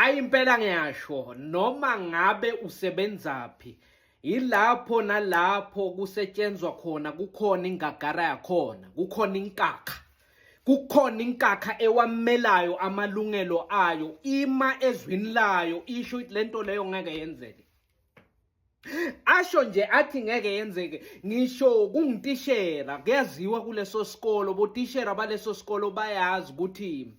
Hayi impela ngiyasho, noma ngabe usebenzaphi, yilapho nalapho kusetshenzwa khona kukhona ingagara yakhona, kukhona inkakha. Kukhona inkakha ewamelayo amalungelo ayo, ima ezwini layo, isho ukuthi lento leyo ngeke yenzeke. Asho nje athi ngeke yenzeke, ngisho kungutishera, kuyaziwa kuleso sikolo, botishera baleso sikolo bayazi ukuthi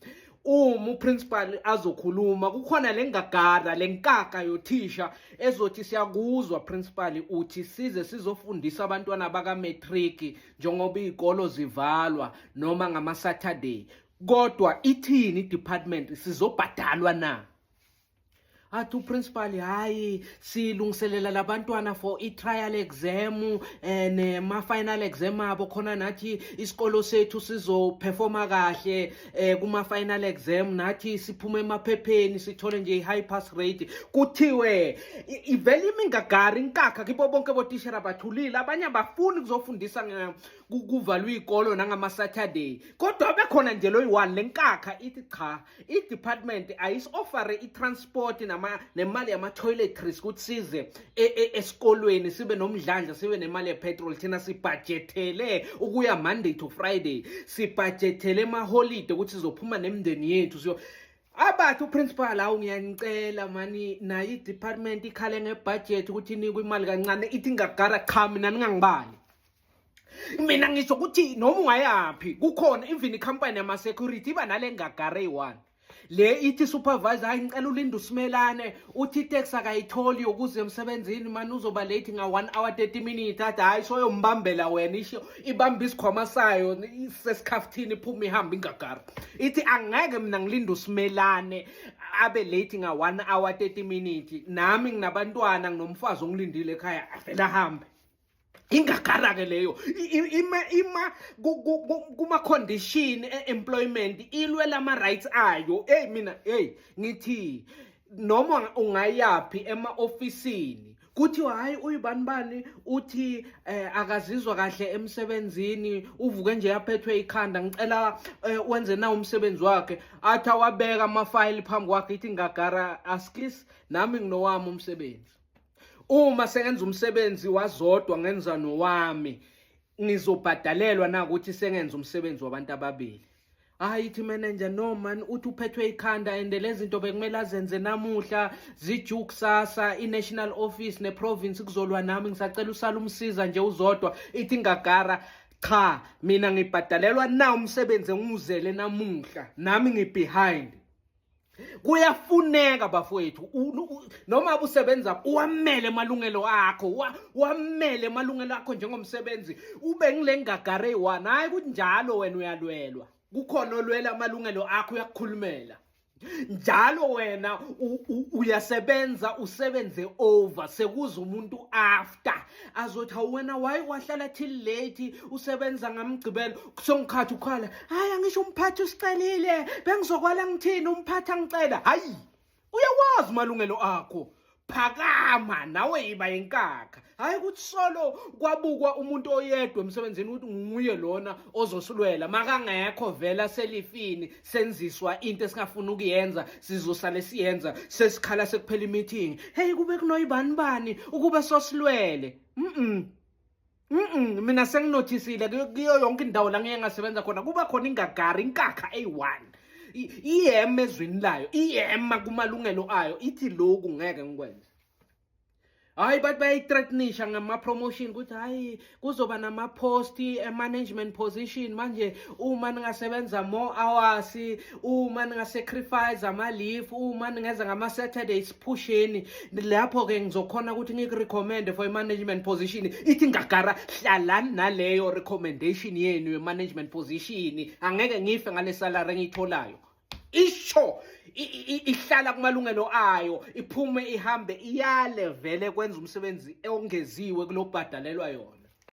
uma uprincipal azokhuluma kukhona lengagara lenkaka yothisha ezothi siyakuzwa principal, uthi size sizofundisa abantwana baka matric njengoba izikolo zivalwa noma ngama Saturday, kodwa ithini department, sizobhadalwa na? Athi uprincipal, hayi, silungiselela labantwana for i-trial exam nema-final exam abo, khona nathi isikolo sethu sizoperforma kahle kuma-final exam, nathi siphume emaphepheni, sithole nje i-high pass rate. Kuthiwe ivele imingagari inkakha kibo bonke botishera, bathulile. Abanye abafuni kuzofundisa kuvalwe iy'kolo nangama-Saturday, kodwa bekhona nje lo yi-one le nkakha ithi cha, i-department ayisi-offere i-transport nemali yama-toiletries ukuthi size esikolweni, sibe nomdlandla, sibe nemali yepetrol. Thina sibhajethele ukuya Monday to Friday, sibhajethele emaholide ukuthi sizophuma nemindeni yethu siyo. Abathi uprincipal, awu, ngiyanicela mani, nayo i-department ikhale ngebudget ukuthi inikwe imali kancane. Ithi ngagara, cha, mina ningangibali. Mina ngisho ukuthi noma ungayaphi kukhona, even ikhampani yama-security iba nale ngagara eyi-one le ithi, "Supervisor, hayi, ngicela ulinde usimelane, uthi itaxi akayitholi ukuze emsebenzini mani, uzoba late nga-1 hour 30 minutes." Athi, "Hayi, soyombambela wena." Isho ibamba isikhwama sayo sesikhafuthini, iphume ihambe ingagara. Ithi, "Angeke mina ngilinde usimelane abe late nga-1 hour 30 minutes, nami nginabantwana, nginomfazi ongilindile ekhaya." Avele ahambe ingagara-ke leyo. Ima kuma-condition e-employment, ilwela ama-rights ayo. Eyi mina, eyi, ngithi noma ungayaphi ema-ofisini, kuthiwa hayi, uyibani bani uthi akazizwa kahle emsebenzini, uvuke nje aphethwe ikhanda, ngicela wenze na umsebenzi wakhe. Athi awabeka amafayili phambi kwakhe, ithi ngagara, "Askis, nami nginowami umsebenzi. Uma sengenza umsebenzi wazodwa, ngenza nowami, ngizobhadalelwa na ukuthi sengenza umsebenzi wabantu ababili?" Hayi, ithi manager, "No man, uthi uphethwe ikhanda and lezi zinto bekumele azenze namuhla, ziju kusasa, i-national office ne-province kuzolwa nami, ngisacela usale umsiza nje uzodwa." Ithi ngagara, "Cha, mina ngibhadalelwa na umsebenzi enguzele namuhla? Nami ngi-behind." Kuyafuneka bafowethu, noma usebenza, uwamele amalungelo akho, wamele amalungelo akho njengomsebenzi, ube ngile ngagara eyi-one. Hayi ukuthi njalo wena uyalwelwa, kukhona olwela amalungelo akho, uyakukhulumela njalo. Wena uyasebenza, usebenze over, sekuza umuntu after azothi, "Hawu wena, why wahlala till late usebenza ngamgcibelo?" Kusongikhathi ukhala, "Hayi, angisho umphathi usicelile, bengizokwala ngithini umphathi angicela?" Hayi, uyawazi malungelo akho, phakama nawe, yiba yinkakha. Hayi ukuthi solo kwabukwa umuntu oyedwa emsebenzini ukuthi nguye lona ozosilwela, makangekho vela selifini, senziswa into esingafuni ukuyenza, sizosale siyenza sesikhala sekuphela imeeting, "Hey, kube kunoyibani bani ukube sosilwele." Mina senginothisile kuyo yonke indawo la ngiye ngasebenza khona, kuba khona ingagari, inkakha eyi-one iyema ezwini layo, iyema kumalungelo ayo, ithi lokhu ngeke ngikwenze. Hayi, bathi bayayithreatenisha ngama-promotion ukuthi hayi, kuzoba nama-post e-management position manje uma ningasebenza more hours, uma ningasacrifice ama-leave, uma ningeza ngama-Saturday, siphusheni lapho-ke, ngizokhona ukuthi ngiku-recommende for i-management position. Ithi ngagara, "Hlalani naleyo recommendation yenu ye-management position, angeke ngife ngale salary engiyitholayo." Isho ihlala kumalungelo ayo, iphume ihambe, iyale vele kwenza umsebenzi ongeziwe kulobhadalelwa yona.